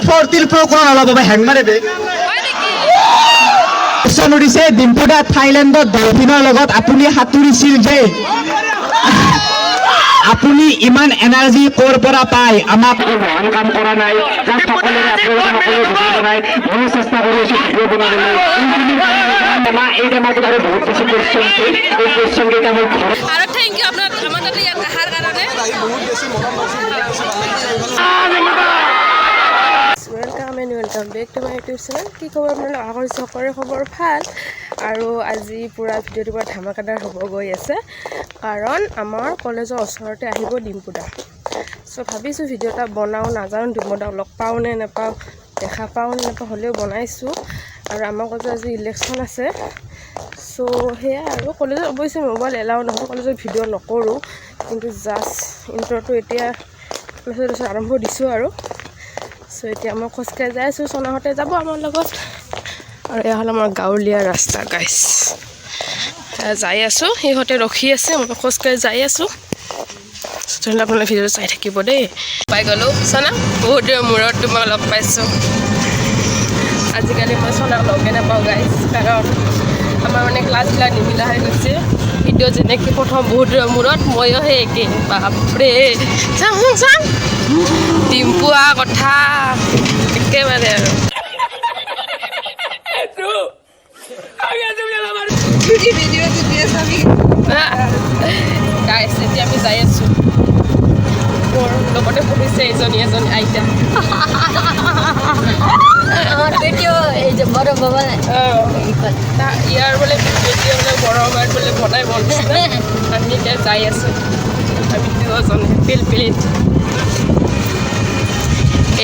40 pro কোনো নল'ব বা হেং মাৰে বে। কুৱেশ্যন উঠিছে, ডিম্পুদা, থাইলেণ্ডত ডলফিনৰ লগত আপুনি সাঁতুৰিছিল যে, আপুনি ইমান এনাৰ্জি ক'ৰ পৰা পায়? আমাক মহান কাম কৰা নাই, জাষ্ট সকলোৰে আপোনালোকে সকলোৱে ভিডিঅ' বনাই, ময়ো চেষ্টা কৰি আছো ভিডিঅ' বনাবলৈ। এইখিনি এই টেমাটোত আৰু বহুত বেছি কুৱেশ্যন আছে। এই কুৱেশ্যন কেইটা মই ঘৰত আৰু thank U আপোনাৰ আমাৰ তাতে ইয়াত অহাৰ কাৰণে। বহুত বেছি মৰম লাগছে, বহুত বেছি ভাল লাগিছে। Welcome and welcome back to my YouTube channel. কি খবৰ আপোনালোক? আশা কৰিছোঁ সকলোৰে খবৰ ভাল। আৰু আজি পূৰা ভিডিঅ'টো পূৰা ধামাকাদাৰ হ'ব গৈ আছে, কাৰণ আমাৰ কলেজৰ ওচৰতে আহিব ডিম্পুদা। চ' ভাবিছোঁ ভিডিঅ' এটা বনাওঁ। নাজানো ডিম্পুদাক লগ পাওঁ নে নাপাওঁ, দেখা পাওঁ নে নাপাওঁ, হ'লেও বনাইছোঁ। আৰু আমাৰ কলেজত আজি ইলেকশ্যন আছে। চ' সেয়াই। আৰু কলেজত অৱশ্যে মোবাইল এলাউ নহয়, কলেজত ভিডিঅ' নকৰোঁ, কিন্তু জাষ্ট ইণ্ট্ৰটো এতিয়া মেছেজ আৰম্ভ দিছোঁ আৰু। চ' এতিয়া মই খোজকাঢ়ি যাই আছোঁ, চনাহঁতে যাব আমাৰ লগত। আৰু এয়া হ'ল আমাৰ গাঁৱলীয়া ৰাস্তা গাইছ। যাই আছোঁ, সিহঁতে ৰখি আছে, মই খোজকাঢ়ি যাই আছোঁ। তেনেহ'লে আপোনালোকে ভিডিঅ'টো চাই থাকিব দেই। পাই গ'লোঁ চনা, বহুত দিনৰ মূৰত তোমাক লগ পাইছোঁ। আজিকালি মই চনাক লগে নাপাওঁ গাইছ, কাৰণ আমাৰ মানে ক্লাছবিলাক নিমিলা হৈ গৈছে। ভিডিঅ' যেনেকৈ প্ৰথম বহুত দিনৰ মূৰত, ময়ো সেই একেই। বাপৰে, চাওঁ চাওঁ চাওঁ, ডিম্পু অহা কথা একেবাৰে আৰু। গাইছ, এতিয়া আমি যাই আছোঁ। মোৰ লগতে বহিছে এজনী এজনী আইতা। আমাৰ ভিডিও এই যে বড় বাবা। অঁ, ইয়াৰ বোলে ভিডিঅ' বোলে বড় বাৰ বোলে বনাই মন নিচিনা। আমি এতিয়া যাই আছোঁ, আমি দুয়োজনে পিলপিলিত।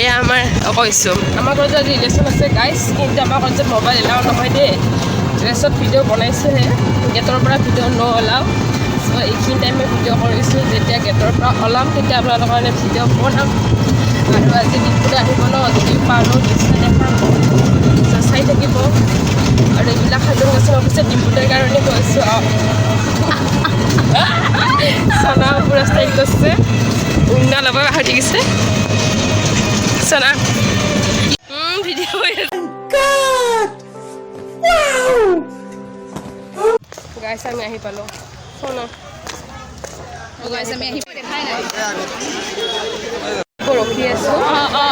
এয়া আমাৰ কৈছোঁ, আমাৰ কলেজত আজি ইলেকশ্যন আছে গাইছ, কিন্তু আমাৰ কলেজত মোবাইল এলাউ নহয় দেই। ড্ৰেছত ভিডিঅ' বনাইছোঁহে, গেটৰ পৰা ভিডিঅ' ন এলাউ। চ' এইখিনি টাইমে ভিডিঅ' কৰিছোঁ। যেতিয়া গেটৰ পৰা ওলাম, তেতিয়া আপোনালোকৰ কাৰণে ভিডিঅ' বনাম। আৰু আজি ডিম্পুদা আহিব ন, যদি পাৰোঁ নিশ্চয় দেখাম। চ' চাই থাকিব। আৰু এইবিলাক সাজু কাচু অৱশ্যে ডিম্পুদাৰ কাৰণে কৈছোঁ। অঁ, চনা পূৰা ষ্টাইল কৰিছে, উন্না ল'ব পাহৰি গৈছে চনা। ভিডিঅ' হৈ আছে গাইছ। আমি আহি পালোঁ চনা। আমি আহি দেখাই নাই। ৰখি আছোঁ,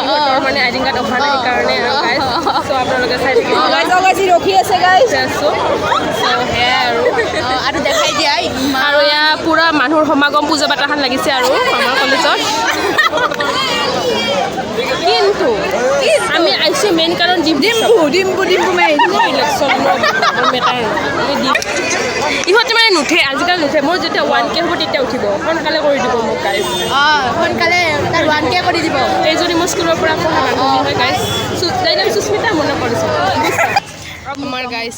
ইহঁতৰ মানে আইডি কাৰ্ড অহা নাই, সেইকাৰণে আৰু গাইছ। চ' আপোনালোকে চাই থাকিব। ৰখি আছে গাইছ। আছোঁ। চ' সেয়াই আৰু। আৰু দেখাই দিয়া। আৰু এয়া পূৰা মানুহৰ সমাগম, পূজা পাতাখন লাগিছে আৰু আমাৰ কলেজত। কিন্তু আমি আহিছোঁ মেইন কাৰণ Dimpu. Dimpu, Dimpu main. Election matter. ইহঁতে মানে নুঠে, আজিকালি নুঠে। মোৰ যেতিয়া 1K হ'ব, তেতিয়া উঠিব। সোনকালে কৰি দিব মোক গাইছ। অঁ, সোনকালে তাৰ 1K কৰি দিব। এইজনী মোৰ স্কুলৰ পৰা পঢ়া বান্ধৱী হয় গাইছ। তাইৰ নাম সুস্মিতা, মনত পৰিছে আমাৰ। গাইছ,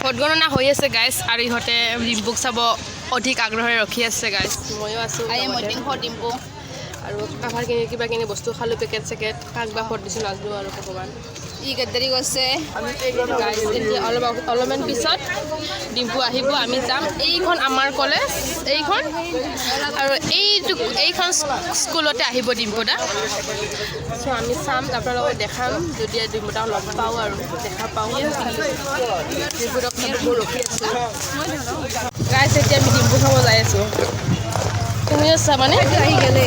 ভোট গণনা হৈ আছে গাইছ, আৰু ইহঁতে ডিম্পুক চাব অধিক আগ্ৰহেৰে ৰখি আছে গাইছ। ময়ো আছোঁ I am লগতে। ৱেইটিং ফৰ ডিম্পু। আৰু কাভাৰ কিনি কিবা কিনি বস্তু খালোঁ, পেকেট চেকেট। কাক বা ভোট দিছোঁ নাজানো আৰু ভগৱান। ই গাদ্দাৰি কৰিছে। গাইছ, এতিয়া অলপ অলপমান পিছত ডিম্পু আহিব, আমি যাম। এইখন আমাৰ কলেজ এইখন, আৰু এইটো এইখন স্কুলতে আহিব ডিম্পুদা। চ' আমি চাম, আপোনালোকক দেখাম যদি ডিম্পুদাক লগ পাওঁ আৰু দেখা পাওঁ। ডিম্পুদাক চাব ৰখি আছোঁ গাইছ। এতিয়া আমি ডিম্পু খাব যাই আছোঁ। তুমিও চাবানে? আহি গ'লে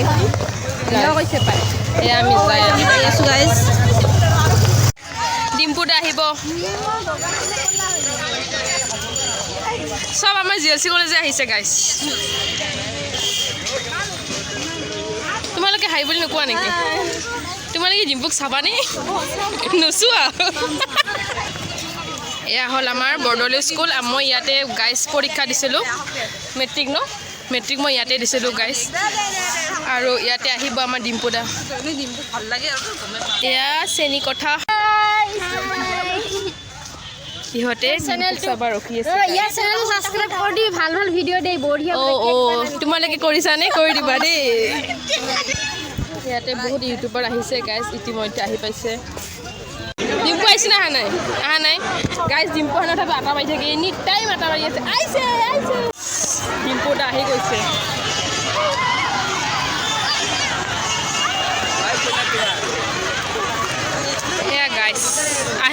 কৈছে পাই। এয়া আমি যাই আছোঁ। যাই আছোঁ গাইছ। ডিম্পুদা আহিব। চব আমাৰ জি এল চি কলেজে আহিছে গাইছ। তোমালোকে হাই বুলি নোকোৱা নেকি? তোমালোকে ডিম্পুক চাবানে নোচোৱা? এয়া হ'ল আমাৰ বৰদলৈ স্কুল। মই ইয়াতে গাইছ পৰীক্ষা দিছিলোঁ, মেট্ৰিক ন, মেট্ৰিক মই ইয়াতে দিছিলোঁ গাইছ। আৰু ইয়াতে আহিব আমাৰ ডিম্পুদা। এয়া শ্ৰেণীকোঠা। ইহঁতে চাবা ৰখি আছে। ইয়াৰ চেনেল ছাবস্ক্ৰাইব কৰি দিবি, ভাল ভাল ভিডিঅ' দেই, বঢ়িয়া। অ' অ', তোমালোকে কৰিছানে? কৰি দিবা দেই। ইয়াতে বহুত ইউটিউবাৰ আহিছে গাইজ, ইতিমধ্যে আহি পাইছে। ডিম্পু আহিছে নে অহা নাই? অহা নাই গাইজ। ডিম্পু অহা নাথাকো, আটা মাৰি থাকে, এনি টাইম আটা মাৰি আছে। আহিছে, আহিছে, ডিম্পু এটা আহি গৈছে।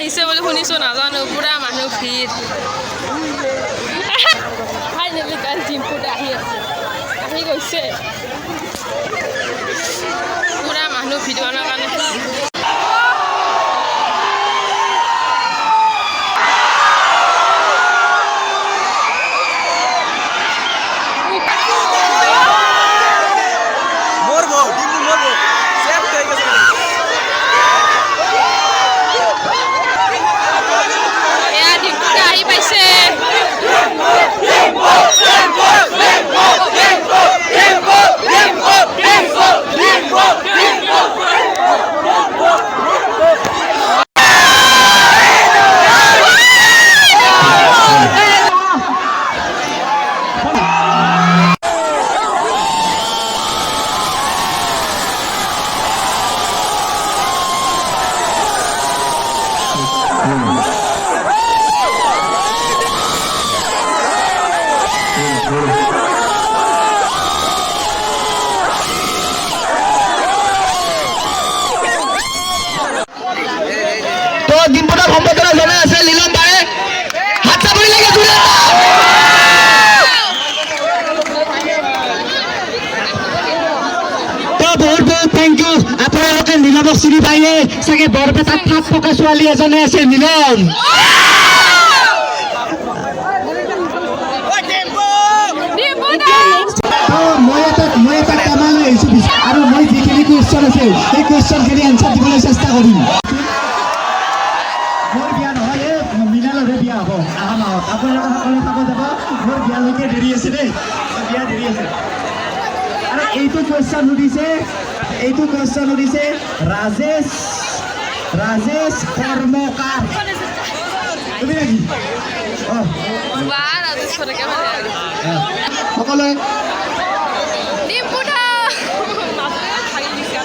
আহিছে বুলি শুনিছোঁ, নাজানো। পূৰা মানুহ ভিৰ। ফাইনেলি গাইজ, ডিম্পুদা আহি আছে, আহি গৈছে। পূৰা মানুহ ভিডিঅ' বনোৱাৰ কাৰণে। মৰবো ডিম্পু, মৰবো, সেফ হয়ে গেছে। এয়া ডিম্পুদা আহি পাইছে। তো ডিম্পুদাক সম্বৰ্ধনা জনাই আছে লীলম বায়ে। হাত চাপৰি লাগে জোৰে। তো বহুত বহুত thank U. আপোনালোকে নীলমক চিনি পায়ে চাগে। বৰপেটাত থাক থকা ছোৱালী এজনে আছে, নীলম। ডিম্পুদা। তো মই এটা টেমা লৈ আহিছোঁ আৰু মই যিখিনি কুৱেশ্যন আছে, সেই কুৱেশ্যনখিনি এনচাৰ দিবলৈ চেষ্টা কৰিম। মোৰ বিয়া নহয়, এই মৃণালৰহে বিয়া হ'ব অহা মাহত। আপোনালোকে সকলোৱে চাব যাব। মোৰ বিয়ালৈকে দেৰি আছে দেই, মোৰ বিয়া দেৰি আছে। আৰু এইটো কুৱেশ্যন সুধিছে ৰাজেশ কৰ্মকাৰ। তুমি নেকি? অঁ। বা ৰাজেশ্বৰকে মানে। সকলোৱে ডিম্পুদা ভাগি দিছে।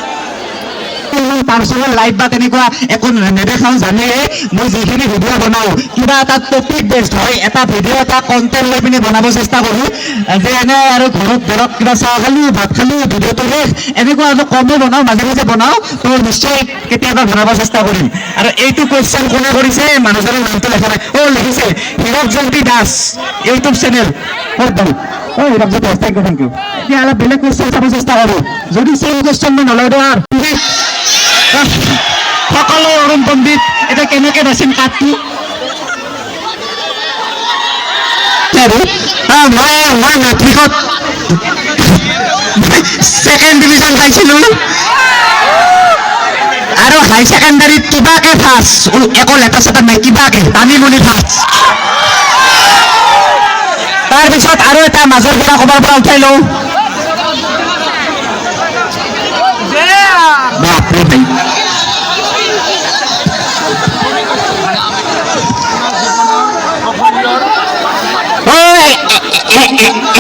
পাৰ্চনেল লাইফ বা তেনেকুৱা একো নেদেখাওঁ। জানে, মই যিখিনি ভিডিঅ' বনাওঁ, কিবা এটা টপিক বেছড হয়। এটা ভিডিঅ', এটা কণ্টেণ্ট লৈ পিনি বনাব চেষ্টা কৰোঁ। যে এনে আৰু ঘৰত ধৰক কিবা চাহ খালোঁ, ভাত খালোঁ, ভিডিঅ'টো শেষ, এনেকুৱা আৰু কমেই বনাওঁ, মাজে মাজে বনাওঁ। তো নিশ্চয় কেতিয়াবা বনাব চেষ্টা কৰিম। আৰু এইটো কুৱেশ্যন কোনে কৰিছে? মানুহজনৰ নামটো লেখা নাই। অ', লিখিছে হীৰক জয়ন্তী দাস, ইউটিউব চেনেল। বহুত ভাল। অ' হীৰক জয়ন্তী Das, thank U, thank U. এতিয়া অলপ বেলেগ কুৱেশ্যন চাব চেষ্টা কৰোঁ। যদি চেম কুৱেশ্যন মই নলওঁ আৰু সকলো অৰুণ পণ্ডিত, এতিয়া কেনেকে নাচিম কাঠটো? আৰু মই মেট্ৰিকত ছেকেণ্ড ডিভিজন পাইছিলোঁ আৰু হাই ছেকেণ্ডাৰীত কিবাকে ফাৰ্ষ্ট। একো লেটাৰ চেটাৰ নাই, কিবাকে টানি মুনি ফাৰ্ষ্ট। তাৰপিছত আৰু এটা মাজৰ পৰা ক'বাৰ পৰা উঠাই লওঁ। বাপৰে ভাই। ঐ,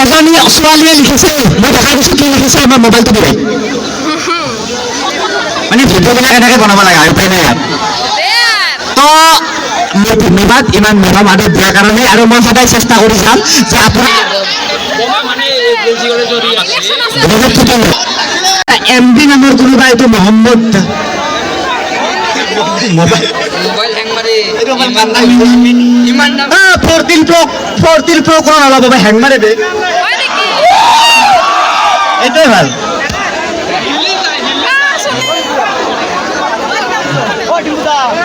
এজনী ছোৱালীয়ে লিখিছে, মই দেখাই দিছো কি লিখিছে। মই মোবাইলটো দিলে মানে ভিডিঅ'বিলাক এনেকে বনাব লাগে আৰু উপায় নাই ইয়াত। তো মই ধন্যবাদ ইমান মৰম আদৰ দিয়াৰ কাৰণে। আৰু মই সদায় চেষ্টা কৰি যাম যে আপোনাৰ এম ডি নামৰ কোনোবা, এইটো মহম্মদ মোবাইল হ্যাং মাৰে ইমান দাম। 14 প্ৰ', 14 প্ৰ' কৰা নল'ব, হেং মাৰে বে। হয় নেকি? এইটোৱে ভাল।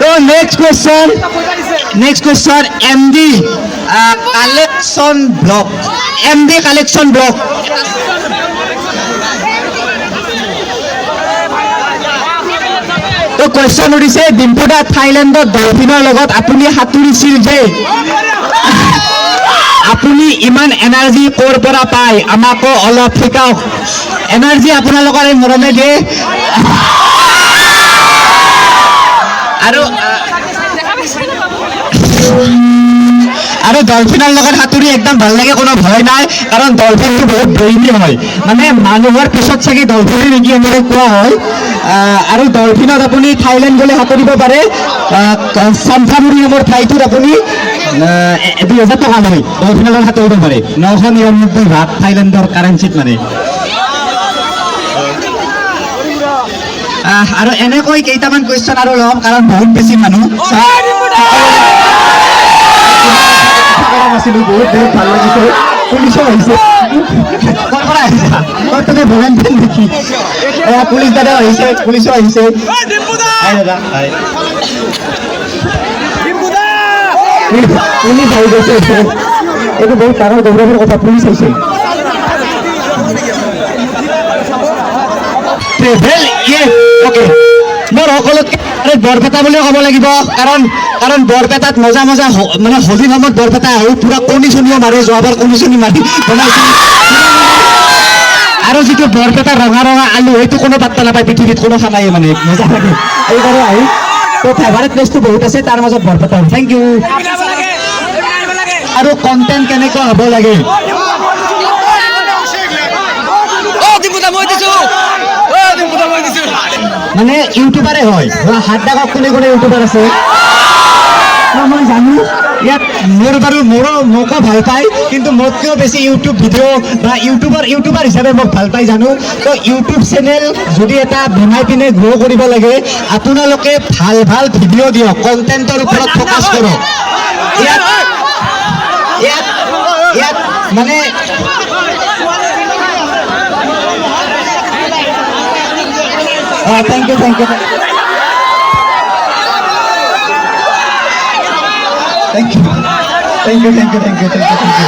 তো next question, MD collection blog, MD collection blog. তো কুৱেশ্যন সুধিছে, ডিম্পুদা, থাইলেণ্ডত ডলফিনৰ লগত আপুনি সাঁতুৰিছিল যে, আপুনি ইমান এনাৰ্জি ক'ৰ পৰা পায়? আমাকো অলপ শিকাওক। এনাৰ্জি আপোনালোকৰ এই মৰমে দিয়ে। আৰু দেখা পাইছে নে বাবু? আৰু ডলফিনৰ লগত সাঁতুৰি একদম ভাল লাগে, কোনো ভয় নাই। কাৰণ ডলফিনটো বহুত ব্ৰেইনি হয়, মানে মানুহৰ পিছত চাগে ডলফিনে নেকি, এনেকৈ কোৱা হয়। আৰু ডলফিনত আপুনি থাইলেণ্ড গ'লে সাঁতুৰিব পাৰে। চান্থাবুৰী নামৰ ঠাইটোত আপুনি 2000 টকা লয়, ডলফিনৰ লগত সাঁতুৰিব পাৰে। 999 ভাগ থাইলেণ্ডৰ কাৰেঞ্চিত মানে। আৰু এনেকৈ কেইটামান কুৱেশ্যন আৰু ল'ম, কাৰণ বহুত বেছি মানুহ নাছিলো। বহুত বহুত ভাল লাগিছে। পুলিচো আহিছে। ক'ৰ পৰা আহিছা? তুমি ভলেণ্টিয়াৰ নেকি? এয়া পুলিচ দাদাও আহিছে, পুলিচো আহিছে। হাই দাদা, হাই। পুলিচ আহি গৈছে। এইটো বহুত ডাঙৰ গৌৰৱৰ কথা, পুলিচ আহিছে। ট্ৰেভেল অ'কে, মোৰ সকলোতকৈ বৰপেটা বুলিও ক'ব লাগিব, কাৰণ কাৰণ বৰপেটাত মজা মজা মানে হোলীৰ সময়ত বৰপেটা আহোঁ, পুৰা কণী চণীও মাৰে। যোৱাবাৰ কণী চণী মাৰি বনাইছিল। আৰু যিটো বৰপেটা ৰঙা ৰঙা আলু, সেইটো কোনো পাত্তা নাপায় পৃথিৱীত, কোনো খানাই, মানে মজা লাগে এইবাৰো আহি। তো ফেভাৰেট প্লেচটো বহুত আছে, তাৰ মাজত বৰপেটা। Thank U. আৰু কণ্টেণ্ট কেনেকুৱা হ'ব লাগে? মানে ইউটিউবাৰে হয়, হাত ডাঙক কোনে কোনে ইউটিউবাৰ আছে? মই জানো ইয়াত মোৰ বাৰু মোৰো মোকো ভাল পায়, কিন্তু মোতকৈও বেছি ইউটিউব ভিডিঅ' বা ইউটিউবাৰ হিচাপে মোক ভাল পায় জানো। তো ইউটিউব চেনেল যদি এটা বনাই পিনে গ্ৰ' কৰিব লাগে, আপোনালোকে ভাল ভাল ভিডিঅ' দিয়ক, কণ্টেণ্টৰ ওপৰত ফ'কাছ কৰক। ইয়াত ইয়াত ইয়াত মানে thank you, thank you, thank you, thank you, thank you, thank you, thank you, thank you.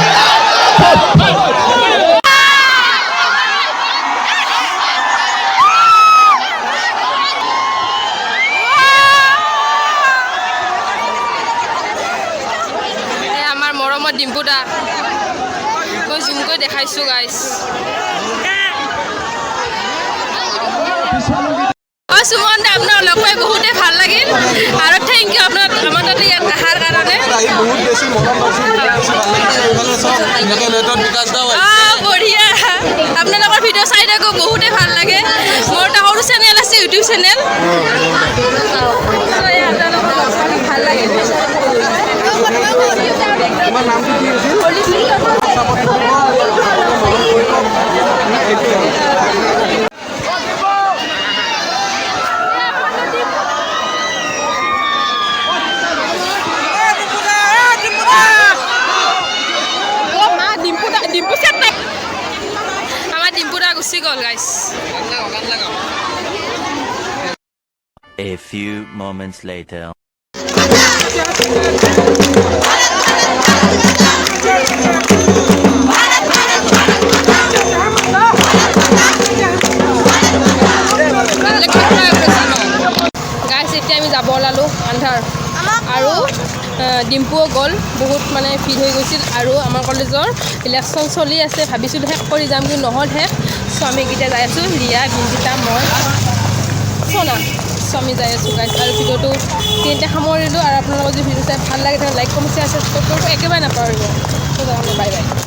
আমাৰ মৰমৰ ডিম্পু দা, মই জুমকৈ দেখাইছোঁ গাইছ। অ সুমন দা, আপোনাক লগ পাই বহুতে ভাল লাগিল আৰু thank U আপোনাক আমাৰ তাতে ইয়াত অহাৰ কাৰণে। বহুত বেছি মৰম পাইছোঁ, বহুত বেছি ভাল লাগিছে। এইফালে চাওক, ধুনীয়াকৈ নেটত বিকাশ দাও। বঢ়িয়া, আপোনালোকৰ ভিডিঅ' চাই থাকোঁ, বহুতে ভাল লাগে। মোৰ এটা সৰু চেনেল আছে, ইউটিউব চেনেল। ভাল লাগিল। তোমাৰ নামটো কি আছিল? ছাপোৰ্ট কৰিব, মৰম কৰিব, সেইটোৱে। মা ডিম্পু দা, ডিম্পু চেট নাই, আমাৰ ডিম্পু দা গুচি গ'ল গাইছ। A few moments later. গাইছ, এতিয়া আমি যাব ওলালোঁ, আন্ধাৰ আৰু ডিম্পুও গ'ল, বহুত মানে ভিৰ হৈ গৈছিল। আৰু আমাৰ কলেজৰ ইলেকশ্যন চলি আছে, ভাবিছিলোঁ শেষ কৰি যাম, কিন্তু নহ'ল শেষ। চ' আমি এইকেইটা যাই আছোঁ, ৰিয়া, বিন্দিতা, মই, সোণা। চ' আমি যাই আছোঁ গাইছ। আৰু ভিডিঅ'টো তিনিটা সামৰিলোঁ। আৰু আপোনালোকৰ যদি ভিডিঅ' চাই ভাল লাগে, তেনেহ'লে লাইক, কমেণ্ট, শ্বেয়াৰ, ছাবস্ক্ৰাইব কৰিব একেবাৰে নাপাহৰিব। Bye bye.